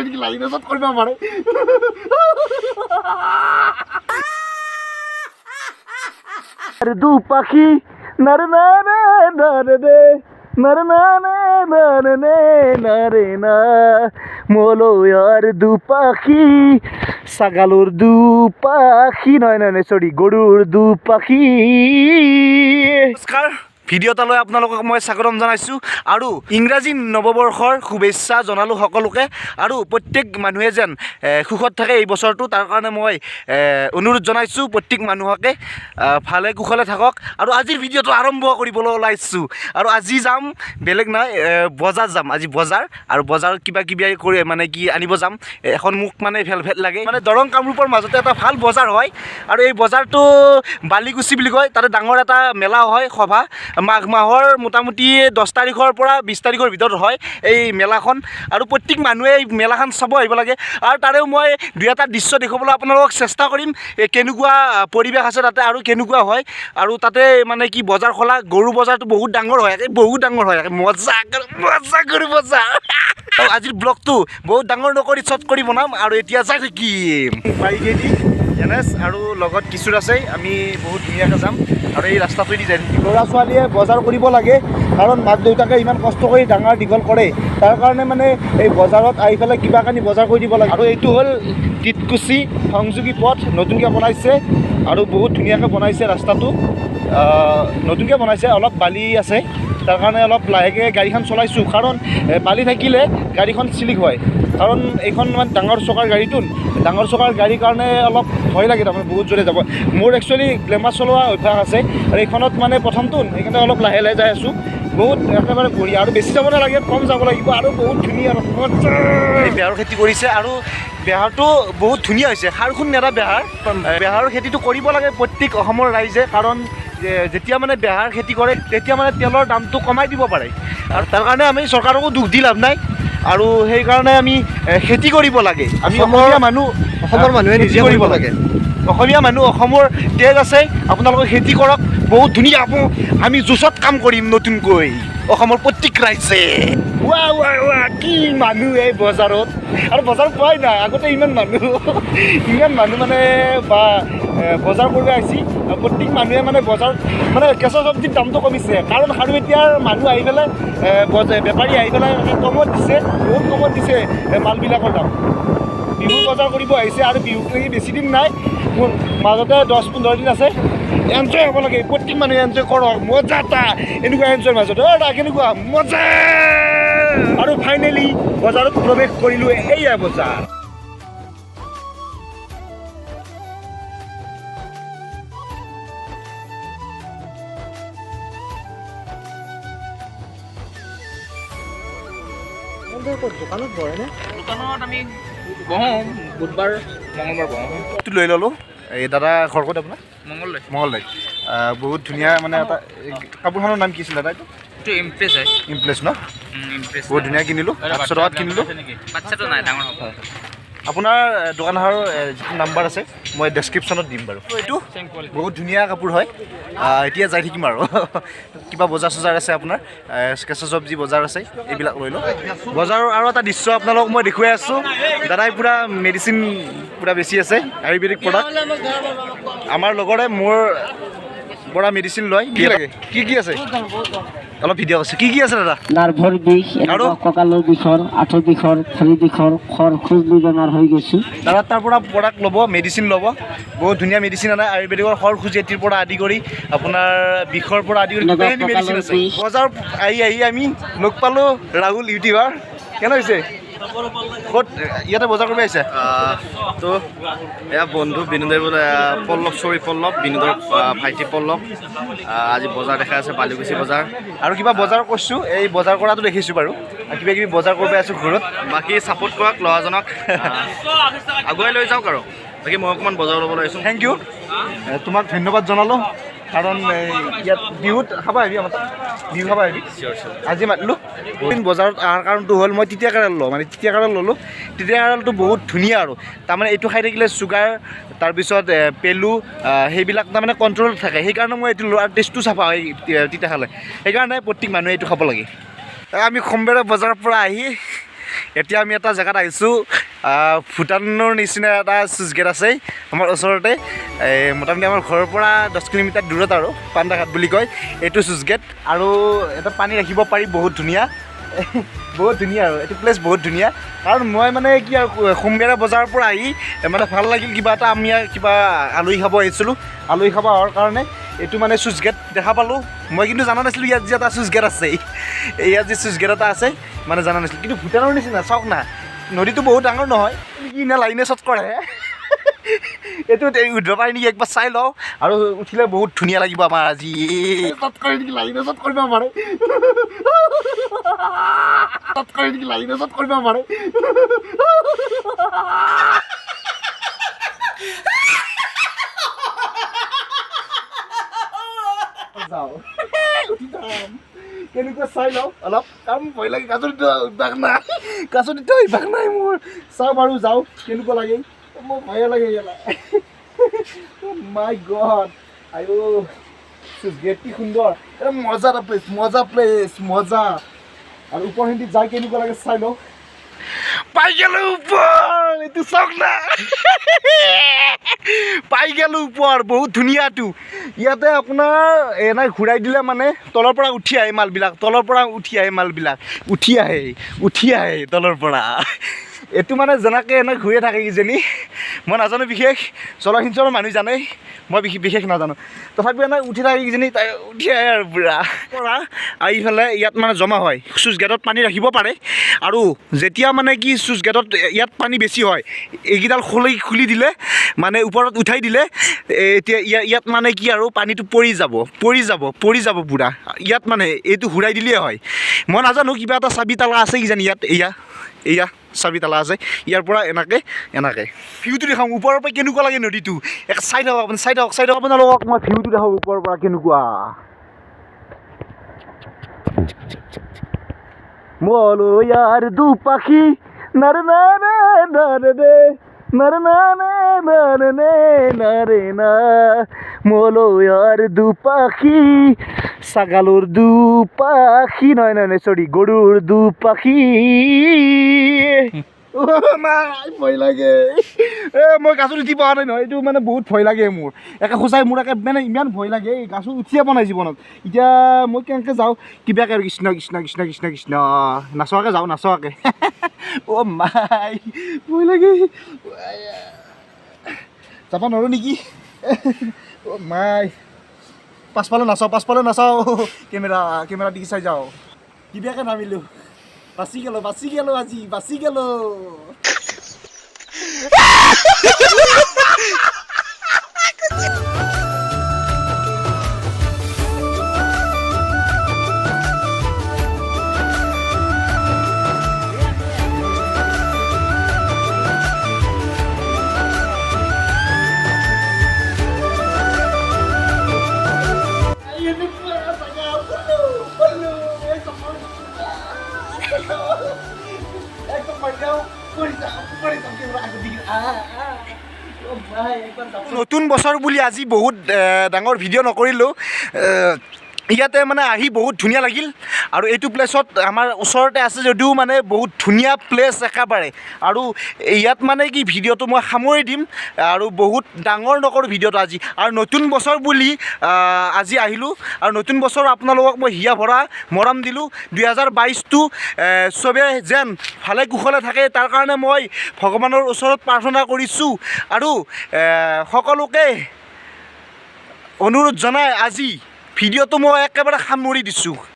নেকি লাইনত কৰিব পাৰে। আৰু দু পাখি নাৰে নাৰে নাৰে দে নাৰে নাৰে নাৰে নে নাৰে না মলয়াৰ দু পাখি ছাগালৰ দু পাখি নহয় নহয় চৰি গৰুৰ দু পাখি। নমস্কাৰ, ভিডিঅ' এটালৈ আপোনালোকক মই স্বাগতম জনাইছোঁ আৰু ইংৰাজী নৱবৰ্ষৰ শুভেচ্ছা জনালোঁ সকলোকে। আৰু প্ৰত্যেক মানুহে যেন সুখত থাকে এই বছৰটো, তাৰ কাৰণে মই অনুৰোধ জনাইছোঁ প্ৰত্যেক মানুহকে ভালে কুশলে থাকক। আৰু আজিৰ ভিডিঅ'টো আৰম্ভ কৰিবলৈ ওলাইছোঁ আৰু আজি যাম বেলেগ নহয়, বজাৰ যাম আজি। বজাৰ আৰু বজাৰত কিবা কিবি কৰি মানে কি আনিব যাম। এখন মোক মানে ভেলভেট লাগে, মানে দৰং কামৰূপৰ মাজতে এটা ভাল বজাৰ হয় আৰু এই বজাৰটো বালিকুচি বুলি কয়। তাতে ডাঙৰ এটা মেলা হয়, সভা, মাঘ মাহৰ মোটামুটি 10 তাৰিখৰ পৰা 20 তাৰিখৰ ভিতৰত হয় এই মেলাখন। আৰু প্ৰত্যেক মানুহে এই মেলাখন চাব আহিব লাগে। আৰু তাৰেও মই দুই এটা দৃশ্য দেখুৱাবলৈ আপোনালোকক চেষ্টা কৰিম, এই কেনেকুৱা পৰিৱেশ আছে তাতে আৰু কেনেকুৱা হয়। আৰু তাতে মানে কি বজাৰ খোলা গৰু বজাৰটো বহুত ডাঙৰ হয়, বহুত ডাঙৰ হয়, মজা মজা গৰু বজাৰ। আৰু আজিৰ ব্লগটো বহুত ডাঙৰ নকৰি চট কৰি বনাম আৰু এতিয়া যাই থাকিম বাইকেদি এন এছ আৰু লগত কিশোৰ আছে। আমি বহুত ধুনীয়াকৈ যাম আৰু এই ৰাস্তাটোৱেদি যাই থাকিম। ল'ৰা ছোৱালীয়ে বজাৰ কৰিব লাগে, কাৰণ মাক দেউতাকে ইমান কষ্ট কৰি ডাঙৰ দীঘল কৰে, তাৰ কাৰণে মানে এই বজাৰত আহি পেলাই কিবা কানি বজাৰ কৰি দিব লাগে। আৰু এইটো হ'ল তিতকুচি সংযোগী পথ, নতুনকৈ বনাইছে আৰু বহুত ধুনীয়াকৈ বনাইছে ৰাস্তাটো। নতুনকৈ বনাইছে, অলপ বালি আছে, তাৰ কাৰণে অলপ লাহেকৈ গাড়ীখন চলাইছোঁ, কাৰণ বালি থাকিলে গাড়ীখন চিলিক হয়। কাৰণ এইখন মানে ডাঙৰ চকাৰ গাড়ীটোন, ডাঙৰ চকাৰ গাড়ীৰ কাৰণে অলপ ভয় লাগে, তাৰমানে বহুত জোৰে যাব। মোৰ একচুৱেলি গ্লেমাৰ চলোৱা অভ্যাস আছে আৰু এইখনত মানে প্ৰথমটোন, সেইকাৰণে অলপ লাহে লাহে যাই আছোঁ। বহুত একেবাৰে বঢ়িয়া, আৰু বেছি যাব নালাগে, কম যাব লাগিব। আৰু বহুত ধুনীয়া এই বেহাৰৰ খেতি কৰিছে আৰু বেহাৰটো বহুত ধুনীয়া হৈছে, সাৰ খুন নেৰা বেহাৰ। বেহাৰৰ খেতিটো কৰিব লাগে প্ৰত্যেক অসমৰ ৰাইজে, কাৰণ যেতিয়া মানে বেহাৰ খেতি কৰে তেতিয়া মানে তেলৰ দামটো কমাই দিব পাৰে। আৰু তাৰ কাৰণে আমি চৰকাৰকো দুখ দি লাভ নাই, আৰু সেইকাৰণে আমি খেতি কৰিব লাগে। আমি অসমীয়া মানুহ, অসমৰ মানুহে নিজে কৰিব লাগে। অসমীয়া মানুহ, অসমৰ তেজ আছে, আপোনালোকে খেতি কৰক, বহুত ধুনীয়া হ'ব। আমি জুচত কাম কৰিম নতুনকৈ অসমৰ প্ৰত্যেক ৰাইজে। ৱা ৱা ৱা, কি মানুহ এই বজাৰত! আৰু বজাৰত পোৱাই নাই আগতে ইমান মানুহ, ইমান মানুহ মানে বা বজাৰ কৰিব আহিছে। প্ৰত্যেক মানুহে মানে বজাৰত মানে কেঁচা চব্জিৰ দামটো কমিছে, কাৰণ খাৰুপেটীয়াৰ মানুহ আহি পেলাই বেপাৰী আহি পেলাই কমত দিছে, বহুত কমত দিছে মালবিলাকৰ দাম। বিহুৰ বজাৰ কৰিব আহিছে আৰু বিহুক লাগি বেছি দিন নাই, মোৰ মাজতে 10-15 দিন আছে। এনজয় হ'ব লাগে, প্ৰত্যেক মানুহে এনজয় কৰক, মজা এটা এনেকুৱা এনজয়ৰ মাজত অ' দা কেনেকুৱা মজা। আৰু ফাইনেলি বজাৰত প্ৰৱেশ কৰিলোঁ, এইয়া বজাৰ। দোকানত বহেনে? দোকানত আমি বহোঁ, বুধবাৰ মঙলবাৰ বহোঁ। এইটো লৈ ল'লোঁ। এই দাদা ঘৰ ক'ত আপোনাৰ? মঙলদৈ। মঙলদৈ। বহুত ধুনীয়া মানে এটা কাপোৰখনৰ নাম কি আছিল দাদা? এইটো এইটো ইমপ্ৰেছ হয়। ইমপ্ৰেছ ন? ইমপ্ৰেছ। বহুত ধুনীয়া কিনিলোঁ, 800 টকাত কিনিলোঁ। বাচ্ছাটো নাই, ডাঙৰ হ'ব। আপোনাৰ দোকানখনৰ যিটো নাম্বাৰ আছে মই ডেছক্ৰিপশ্যনত দিম বাৰু। এইটো বহুত ধুনীয়া কাপোৰ হয়। এতিয়া যাই থাকিম আৰু কিবা বজাৰ চজাৰ আছে আপোনাৰ, কেঁচা চব্জি বজাৰ আছে, এইবিলাক লৈ লওঁ। বজাৰৰ আৰু এটা দৃশ্য আপোনালোকক মই দেখুৱাই আছোঁ। দাদাই পূৰা মেডিচিন পূৰা বেচি আছে, আয়ুৰ্বেদিক প্ৰডাক্ট। আমাৰ লগৰে মোৰ পৰা মেডিচিন লয়। কি লাগে, কি কি আছে অলপ ভিডিঅ' আছে, কি কি আছে দাদা? নাৰ্ভৰ বিষ, এনেকুৱা কঁকালৰ বিষৰ, আঁঠুৰ বিষৰ, ভৰি বিষৰ, খৰ খুজলি বেমাৰ হৈ গৈছে। দাদা তাৰ পৰা প্ৰডাক্ট ল'ব, মেডিচিন ল'ব, বহুত ধুনীয়া মেডিচিন আনে, আয়ুৰ্বেদিকৰ খৰ খুজুৱতিৰ পৰা আদি কৰি আপোনাৰ বিষৰ পৰা আদি কৰি গোটেইখিনি মেডিচিন আছে। বজাৰ আহি আহি আমি লগ পালোঁ ৰাহুল ইউটিউবাৰ। কেনে হৈছে? ক'ত ইয়াতে বজাৰ কৰিব আহিছে? তো এয়া বন্ধু বিনোদে বোলে, পল্লৱ, চৰি পল্লৱ, বিনোদৰ ভাইটি পল্লৱ। আজি বজাৰ দেখাই আছে, বালিকুচি বজাৰ। আৰু কিবা বজাৰ কৰিছোঁ, এই বজাৰ কৰাটো দেখিছোঁ বাৰু, কিবা কিবি বজাৰ কৰিব আছোঁ ঘৰত। বাকী ছাপোৰ্ট কৰক ল'ৰাজনক, আগুৱাই লৈ যাওক। আৰু বাকী মই অকণমান বজাৰ ল'বলৈ আহিছোঁ। Thank U, তোমাক ধন্যবাদ জনালোঁ, কাৰণ ইয়াত বিহুত খাব আহিবি, আমাৰ তাত বিহু খাব আহিবি। আজি মাতিলোঁ। বজাৰত অহাৰ কাৰণটো হ'ল মই তিতা কেৰেলা লওঁ, মানে তিতা কেৰেলা ল'লোঁ। তিতা কেৰেলাটো বহুত ধুনীয়া আৰু তাৰমানে এইটো খাই থাকিলে চুগাৰ, তাৰপিছত পেলু, সেইবিলাক তাৰমানে কণ্ট্ৰলত থাকে। সেইকাৰণে মই এইটো লোৱাৰ টেষ্টটো চাফা হয় তিতা খালে, সেইকাৰণে প্ৰত্যেক মানুহে এইটো খাব লাগে। আমি সোমবাৰে বজাৰৰ পৰা আহি এতিয়া আমি এটা জেগাত আহিছোঁ, ভূটানৰ নিচিনা এটা চুইচ গেট আছে আমাৰ ওচৰতে। এই মোটামুটি আমাৰ ঘৰৰ পৰা 10 কিলোমিটাৰ দূৰত আৰু পাণ্ডাঘাট বুলি কয় এইটো চুইচ গেট। আৰু এটা পানী ৰাখিব পাৰি, বহুত ধুনীয়া, বহুত ধুনীয়া। আৰু এইটো প্লেচ বহুত ধুনীয়া, কাৰণ মই মানে কি আৰু সোমবেৰা বজাৰৰ পৰা আহি মানে ভাল লাগিল কিবা এটা। আমি আৰু কিবা আলহী খাব আহিছিলোঁ। আলহী খাব অহাৰ কাৰণে এইটো মানে চুইচ গেট দেখা পালোঁ। মই কিন্তু জানা নাছিলোঁ ইয়াত যে এটা চুইচ গেট আছে। ইয়াত যে চুইচ গেট এটা আছে মানে জানা নাছিলোঁ। কিন্তু ভূটানৰ নিচিনা, চাওক না, নদীটো বহুত ডাঙৰ নহয় নেকি না লাইনে চট কৰে। এইটো উঠিব পাৰি নেকি একবাৰ চাই লওঁ। আৰু উঠিলে বহুত ধুনীয়া লাগিব আমাৰ আজি। চট কৰে নেকি, লাইনে চট কৰিব পাৰে, চট কৰে নেকি, লাইনে চট কৰিব পাৰে। যাওঁ, উঠি যাম, কেনেকুৱা চাই লওঁ অলপ, কাৰণ ভয় লাগে। গাছত অভ্যাস নাই, গাছত অভ্যাস নাই মোৰ। চাওঁ বাৰু, যাওঁ, কেনেকুৱা লাগে। মোৰ ভয়ে লাগে। মাই গড, আয়ো গেট কি সুন্দৰ! এটা মজা এটা প্লেচ, মজা প্লেচ, মজা। আৰু ওপৰখিনিত যাই কেনেকুৱা লাগে চাই লওঁ। পাই গেলো ওপৰ, এইটো চাওক না, পাই গেলো ওপৰ। বহুত ধুনীয়াটো। ইয়াতে আপোনাৰ এনে ঘূৰাই দিলে মানে তলৰ পৰা উঠি আহে মালবিলাক, তলৰ পৰা উঠি আহে মালবিলাক, উঠি আহে, উঠি আহে তলৰ পৰা। এইটো মানে যেনেকৈ এনে ঘূৰিয়ে থাকে কিজানি, মই নাজানো বিশেষ। জলসিঞ্চনৰ মানুহ জানে, মই বিশেষ নাজানো। তথাপিও এনে উঠি থাকে কিজানি, তাই উঠি আহে আৰু পূৰা পৰা আহি পেলাই ইয়াত মানে জমা হয়। চুইচ গেটত পানী ৰাখিব পাৰে। আৰু যেতিয়া মানে কি চুইচ গেটত ইয়াত পানী বেছি হয়, এইকেইডাল খুলি খুলি দিলে মানে ওপৰত উঠাই দিলে এতিয়া ইয়াত মানে কি আৰু পানীটো পৰি যাব, পৰি যাব, পৰি যাব পূৰা। ইয়াত মানে এইটো ঘূৰাই দিলেই হয়। মই নাজানো, কিবা এটা চাবি তালা আছে কিজানি ইয়াত। এয়া এয়া চাবি তালা আছে। ইয়াৰ পৰা এনেকৈ এনেকৈ ভিউটো দেখাওঁ ওপৰৰ পৰা কেনেকুৱা লাগে নদীটো। এক চাই থাকক আপুনি, চাই থাকক, চাই থাকক। আপোনালোকক মই ভিউটো দেখাওঁ ওপৰৰ পৰা কেনেকুৱা। মলয়াৰ দু পাখি নৰ না ৰে নৰ ৰে নৰ না ৰে নৰ নে নৰে না। মলয়াৰ দু পাখি, ছাগালৰ দু পাখি, নহয় নহয় নহয়, চৰি, গৰুৰ দু পাখি। নাই, ভয় লাগে। এ মই গাছত উঠি পোৱা নাই নহয়। এইটো মানে বহুত ভয় লাগে মোৰ। একে সঁচাই মোৰ একে মানে ইমান ভয় লাগে, এই গাছত উঠিয়ে পোৱা নাই জীৱনত। এতিয়া মই কেনেকৈ যাওঁ কিবাকে আৰু। কৃষ্ণ কৃষ্ণ কৃষ্ণ কৃষ্ণ কৃষ্ণ। নাচোৱাকে যাওঁ, নাচোৱাকে। অ' মাই, ভয় লাগে, যাব নোৱাৰোঁ নেকি? অ' মাই, পাছফালে নাচাওঁ, পাছফালে নাচাওঁ, কেমেৰা কেমেৰা দিকে চাই যাওঁ। কিবাকে নামিলোঁ, বাচি গ'লো, বাচি গ'লো, আজি বাচি গ'লো। নতুন বছৰ বুলি আজি বহুত ডাঙৰ ভিডিঅ' নকৰিলোঁ। ইয়াতে মানে আহি বহুত ধুনীয়া লাগিল। আৰু এইটো প্লেচত আমাৰ ওচৰতে আছে যদিও মানে বহুত ধুনীয়া প্লেচ একেবাৰে। আৰু ইয়াত মানে কি ভিডিঅ'টো মই সামৰি দিম আৰু বহুত ডাঙৰ নকৰোঁ ভিডিঅ'টো আজি। আৰু নতুন বছৰ বুলি আজি আহিলোঁ আৰু নতুন বছৰ আপোনালোকক মই হিয়া ভৰা মৰম দিলোঁ। 2022টো চবে যেন ভালে কুশলে থাকে, তাৰ কাৰণে মই ভগৱানৰ ওচৰত প্ৰাৰ্থনা কৰিছোঁ। আৰু সকলোকে অনুৰোধ জনাই আজি ভিডিঅ'টো মই একেবাৰে সামৰি দিছোঁ।